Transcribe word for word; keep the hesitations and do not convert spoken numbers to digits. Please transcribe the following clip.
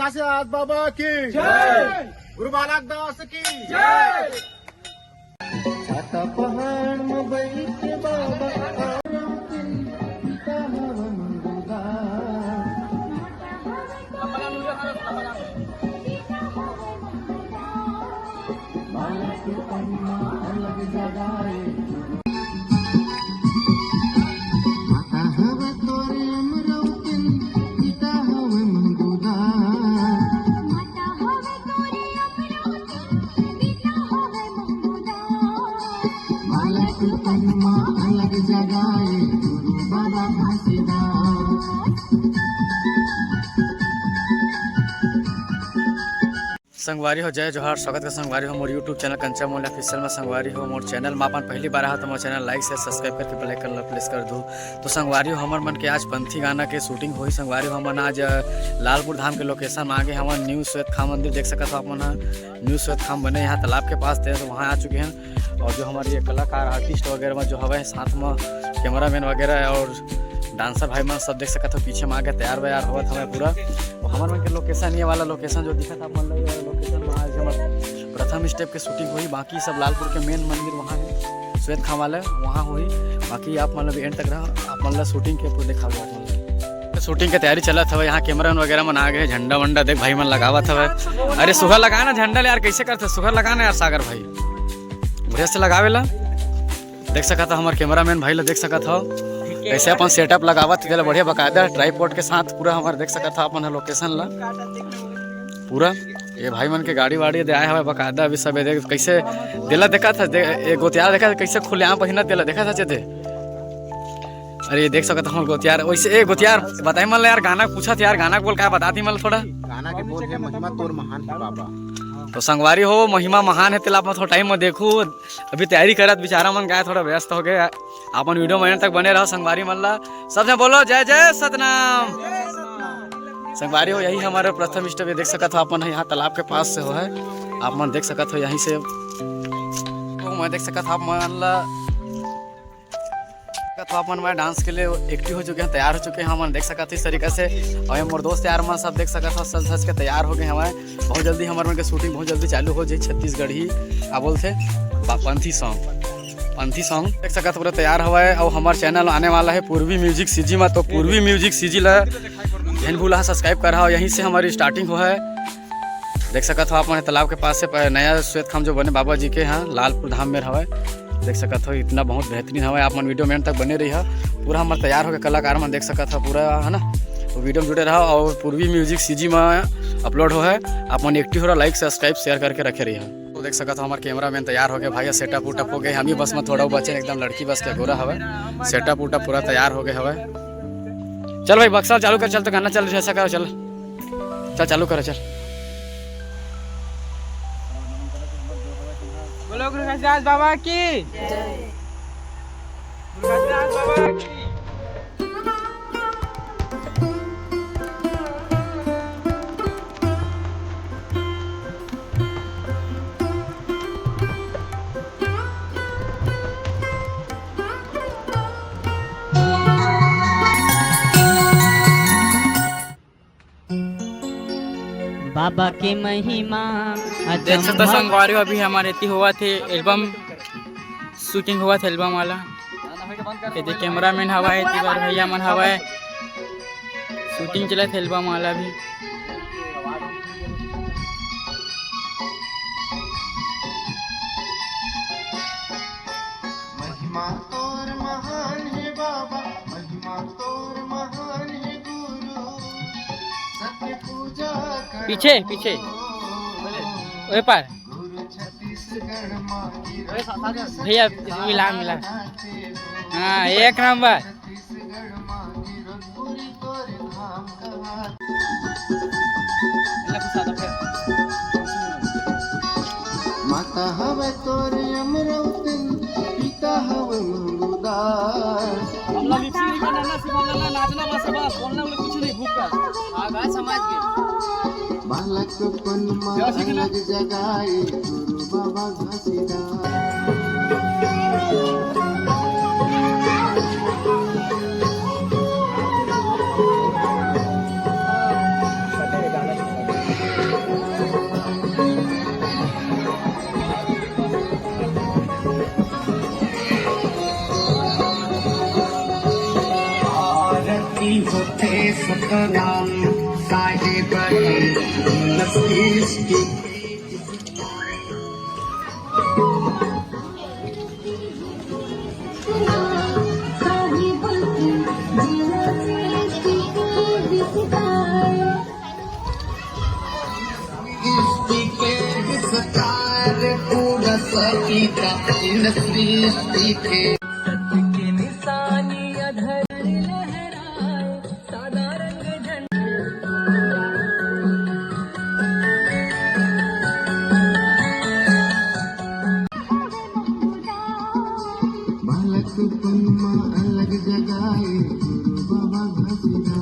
काशीनाथ बाबा की जय। गुरु बालक दास की जय। छाता पहाड़ में बैठ के बाबा संगवारी हो, जय जोहार। स्वागत हे संगवारी हो मोर YouTube चैनल कंचा मोहन ऑफिशियल में। संगवारी हो, मोर चैनल में अपन पहली बार आहा तो मोर चैनल like, share, subscribe करके bell icon ला press कर दू। तो संगवारी हो, हमर मन के आज पंथी गाना के shooting होही। संगवारी हो, हमन आज, अ, लालपुर धाम के location में आगे हवन। न्यू श्वेत खाम मंदिर देख सकत हो आप मन ह, न्यू श्वेत खाम बने यहाँ तालाब के पास थे, तो वहाँ आ चुके हैं। और जो हमारे ये कलाकार artist वगैरह में जो हवे साथ में cameraman वगैरह और dancer भाई मन सब देख सकत हो पीछे में आगे तैयार वैयार होवत हवे पूरा। और हमर मन के location, ये वाला location जो दिखत हे आप मन ला, ये वाला location में आज हमर प्रथम step के shooting होही। बाकी सब लालपुर के main मंदिर वहाँ हे, श्वेत खाम वाला वहाँ होही। बाकी आप मन ला भी end तक रहा, आप मन ला shooting के पूरा दिखाबो आप मन ला। Shooting के तैयारी चलत हवे, यहाँ cameraman वगैरह मन आ गए, झंडा वंडा देख भाई मन लगावत हवे। अरे सुघर लगा ना झंडा ले यार, कैसे करते सुघर लगा ना यार सागर भाई, बढ़िया से लगावे ला। देख सकत हो हमर cameraman भाई ला, देख सकत हो कैसे अपन setup लगावत हे, तेला बढ़िया बकायदा tripod के साथ पूरा हमर देख सकत हो अपन location ला पूरा। ये भाई मन के गाड़ी वाड़ी दे आए हवे बकायदा, अभी सब ये देख कैसे देला देखत हे, दे-, ये गोतियार देखत हे कैसे खुलेआम पहिनत तेला देखत हे दे। अरे ये देख सकत हो हमर गोतियार, वैसे ए गोतियार बताई मन ला यार, गाना पूछत यार, गाना बोल का बता दी मन ला थोड़ा। गाना के बोल हे महिमा तोर महान हे बाबा। तो संगवारी हो महिमा महान हे तेला आप मन थोड़ा time में देखू। अभी तैयारी करत बेचारा मन का हे, थोड़ा व्यस्त हो गए। अपन video में end तक बने रहो संगवारी मन ला। सब जन बोलो जय जय सतनाम। संगवारी हो यही हमारे प्रथम step, ये देख सकत हो अपन ह यहाँ तालाब के पास से हो हे, आप मन देख सकत हो यहीं से। तो मैं देख सकत हो आप मन ला, तो आप मन मैं dance के लिए active हो चुके हैं, तैयार हो चुके हैं हम मन देख सकत हो इस तरीके से। और ये मोर दोस्त यार मन सब देख सकत हो सज धज के तैयार हो गए हमारे। बहुत जल्दी हमर मन के shooting बहुत जल्दी चालू हो जाई। छत्तीसगढ़ी का बोलथे बा-, पंथी song, पंथी song देख सकत हो पूरा तैयार हवय। और हमर channel आने वाला हे पूर्वी music CG में, तो पूर्वी music CG ला झन भूला subscribe कर हा। यहीं से हमारी starting हो हे। देख सकत हो आप मन तालाब के पास से प-, नया श्वेत खाम जो बने बाबा जी के यहाँ लालपुर धाम में हवय। देख सकत हो इतना बहुत बेहतरीन हवय। आप मन video में end तक बने रही हा। पूरा हमर तैयार होके कलाकार मन देख सकत हो पूरा, है ना। तो video में जुड़े रहा और पूर्वी music CG में upload हो हे। आप मन active हो रहा, like subscribe share करके रखे रही हा। तो देख सकत हो हमर cameraman तैयार हो गए भाई, setup उटअप हो गए। हम ही बस में थोड़ा बचे एकदम लड़की बस के गोरा हवय। Setup उटअप पूरा तैयार हो गए हवय। चल भाई बक्सा चालू कर, चल तो गाना चल रहा है, ऐसा करो चल। चल, चालू करो, चल। बोलो गुरु घासीदास बाबा की। गुरु घासीदास बाबा की। बाबा के महिमा देख सकत हो संगवारी हो, अभी हमारे एती होवत हे album shooting होवत हे album वाला। एती cameraman हवय, एती बर भैया मन हवय, shooting चलत हे album वाला भी। महिमा तोर महान हे बाबा, महिमा तोर महान हे गुरु। सत्य पूजा कर पीछे, पीछे। ओए पार। गुरु छत्तीसगढ़ माँ की भैया, मिला, मिला। हाँ, एक नंबर। माता हवे तोर अमरौतिन, पिता हवे मंगूदास। हमला lip sync नहीं करना ना, सिर्फ हमला ना नाचना बस, बस बोलना बोले कुछ नहीं, भूख का। हाँ, बात समझ गए। बालकपन मा अलग जगाए गुरु बाबा घासीदास। सतनाम साहेब की सृष्टि। सृष्टि के विस्तार पूरा सती का इन सृष्टि के। सत्य के निशानी अधर लहराए, सादा रंग झंडा। बालकपन मा अलग जगाए गुरु बाबा घसीटा।